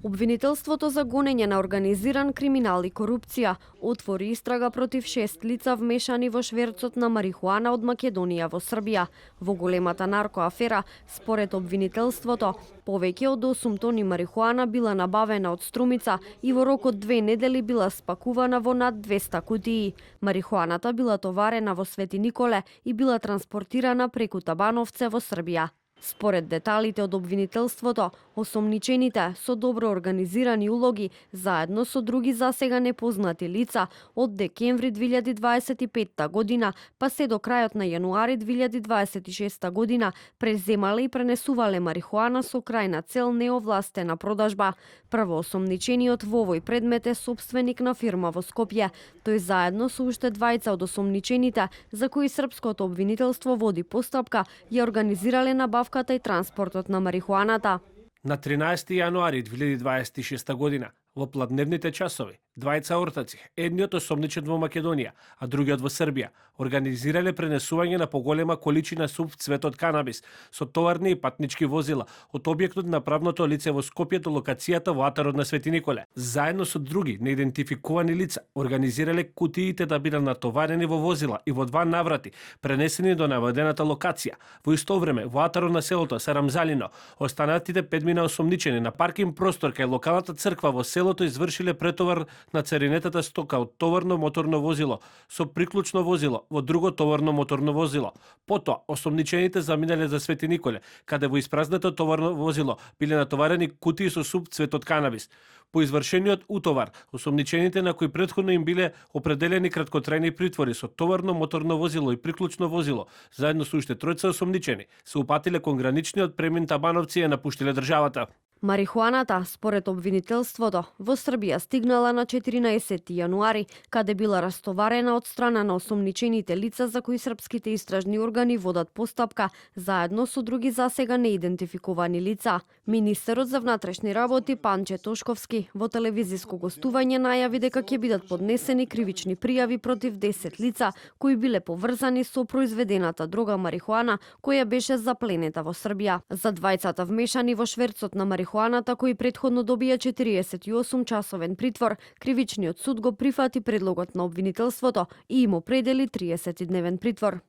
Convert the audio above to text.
Обвинителството за гонење на организиран криминал и корупција отвори истрага против 6 лица вмешани во шверцот на марихуана од Македонија во Србија. Во големата наркоафера, според обвинителството, повеќе од 8 тони марихуана била набавена од Струмица и во рок од 2 недели била спакувана во над 200 кутии. Марихуаната била товарена во Свети Николе и била транспортирана преку Табановце во Србија. Според деталите од обвинителството, осомничените со добро организирани улоги заедно со други засега непознати лица од декември 2025 година па се до крајот на јануари 2026 година преземале и пренесувале марихуана со крајна цел неовластена продажба. Првоосомничениот во овој предмет е сопственик на фирма во Скопје. Тој заедно со уште двајца од осомничените, за кои српското обвинителство води постапка, ја организирале набавката и транспортот на марихуаната. На 13 јануари 2026 година, во пладневните часови, двајца ортаци, едниот осомничен во Македонија, а другиот во Србија, организирале пренесување на поголема количина сув цветот канабис со товарни и патнички возила од објектот на правното лице во Скопје до локацијата во атарот на Свети Николе. Заедно со други неидентификувани лица, организирале кутиите да бидат натоварени во возила и во 2 наврати пренесени до наведената локација. Во исто време, во атарот на селото Сарамзалино, останатите 5 осомничени на паркинг простор кај локалната црква во селото извршиле претовар на царинетата стока од товарно моторно возило со приклучно возило во друго товарно моторно возило. Потоа, осомничените заминале за Свети Николе, каде во испразнето товарно возило биле натоварени кутии со сув цветот канабис. По извршениот утовар, осомничените на кои претходно им биле определени краткотрајни притвори со товарно моторно возило и приклучно возило, заедно со уште тројца осомничени, се упатиле кон граничниот премин Табановци и ја напуштиле државата. Марихуаната, според обвинителството, во Србија стигнала на 14 јануари, каде била растоварена од страна на осомничените лица за кои српските истражни органи водат постапка, заедно со други засега неидентификувани лица. Министерот за внатрешни работи Панче Тошковски во телевизиско гостување најави дека ќе бидат поднесени кривични пријави против 10 лица кои биле поврзани со произведената дрога марихуана која беше запленета во Србија. За двајцата вмешани во шверцот на марихуаната, кои претходно добија 48 часовен притвор, кривичниот суд го прифати предлогот на обвинителството и им определи 30-дневен притвор.